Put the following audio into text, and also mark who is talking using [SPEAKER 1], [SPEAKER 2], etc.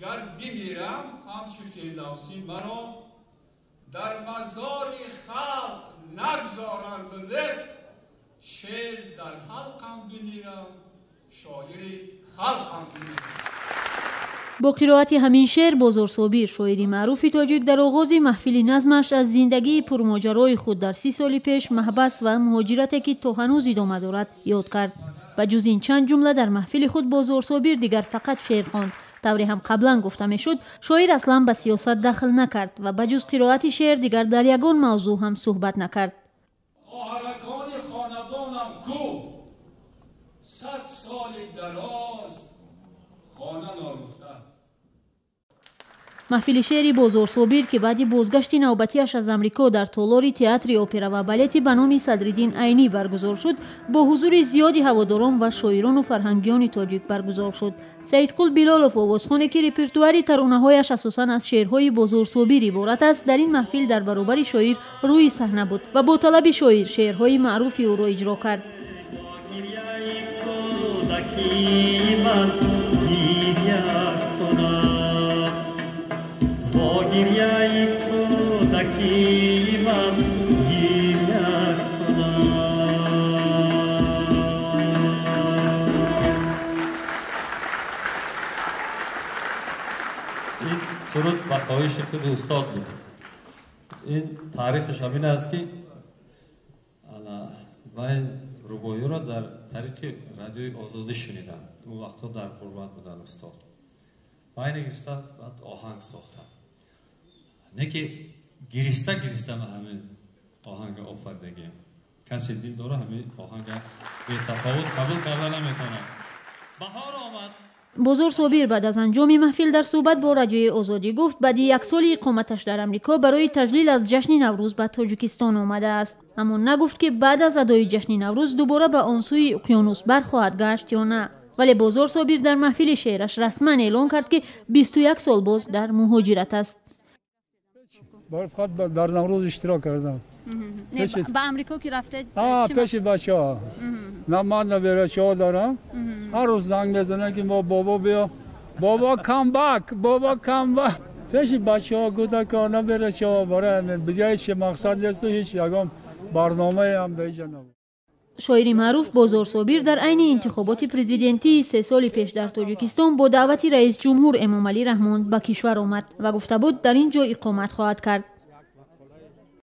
[SPEAKER 1] Гар бимирам, ҳамчу Фирдавсӣ маро дар мазори халқ нагзоранд, лек шер дар ҳалқам бимирам, шоири халқам бимирам.
[SPEAKER 2] Бо қироати ҳамин шеър Бозор Собир, шоири маъруфи тоҷик, дар оғози маҳфили назмаш аз зиндагии пурмоҷарои худ дар 30 соли пеш, маҳбас ва муҳоҷирате, ки то ҳанӯз идома дорад, ёд кард. Ба ҷуз ин чанд ҷумла дар маҳфили худ Бозор Собир дигар фақат шеър хонд. Тавре ҳам қаблан гуфта мешуд, шоир аслан ба сиёсат дахл накард ва ба ҷуз қироати шеър дигар дар ягон мавзӯъ ҳам суҳбат накард.
[SPEAKER 1] Хоҳаракони хонабонам ку, 100 соли дароз хона наруфта.
[SPEAKER 2] Маҳфили шеъри Бозор Собир, ки баъди бозгашти навбатиаш аз Амрико дар толори Театри опера ва балети ба номи Садриддин Айнӣ баргузор шуд, бо ҳузури зиёди ҳаводорон ва шоирону фарҳангиёни тоҷик баргузор шуд. Саидқул Билолов, овозхоне, ки репертуари таронаҳояш асосан аз шеърҳои Бозор Собир иборат аст, дар ин маҳфил дар баробари шоир рӯи саҳна буд ва бо талаби шоир шеърҳои маъруфи ӯро иҷро кард.
[SPEAKER 3] Гиряи кӯдакии ман гиря кунам, бо гиряи кӯдакии ман гиря кунам.
[SPEAKER 4] Ин суруд ба хоҳиши худи устод буд. Ин таърихаш ҳамин аст, ки вай рубоиро дар тариқи Радиои Озодӣ шунидам. Он вақтҳо дар ғурбат буданд устод. Вайне гирифта, баъд оҳанг сохтам, не ки гириста гириста ман ҳамин оҳанга офаридагием. Касе дил дора, ҳамин оҳанга бетафовут қабул карда наметавонад. Баҳор омад.
[SPEAKER 2] Бозор Собир баъд аз анҷоми маҳфил дар суҳбат бо Радиои Озодӣ гуфт, баъди як соли иқоматаш дар Амрико барои таҷлил аз ҷашни Наврӯз ба Тоҷикистон омадааст, аммо нагуфт, ки баъд аз адои ҷашни Наврӯз дубора ба он сӯи уқёнус бархоҳад гашт ё на. Вале Бозор Собир дар маҳфили шеъраш расман эълон кард, ки 21 сол боз дар муҳоҷират аст.
[SPEAKER 1] Фақат дар Наврӯз иштирок кардам.
[SPEAKER 2] Ба Амрико ки рафтед?
[SPEAKER 1] Пеши бачаҳо. На, ман наберачаҳо дорам, ҳар рӯз занг мезананд, ки мо бобо биё, бобо, come back, бобо, come back. Пеши бачаҳо, кӯдакҳо, наберачаҳо. Барои ҳамин дига ҳеч мақсад несту ҳеч ягон барномаеам дар инҷа набуд.
[SPEAKER 2] Шоири маъруф Бозор Собир дар айни интихоботи президентии 3 соли пеш дар Тоҷикистон бо даъвати раисҷумҳур Эмомалӣ Раҳмон ба кишвар омад ва гуфта буд, дар ин ҷо иқомат хоҳад кард.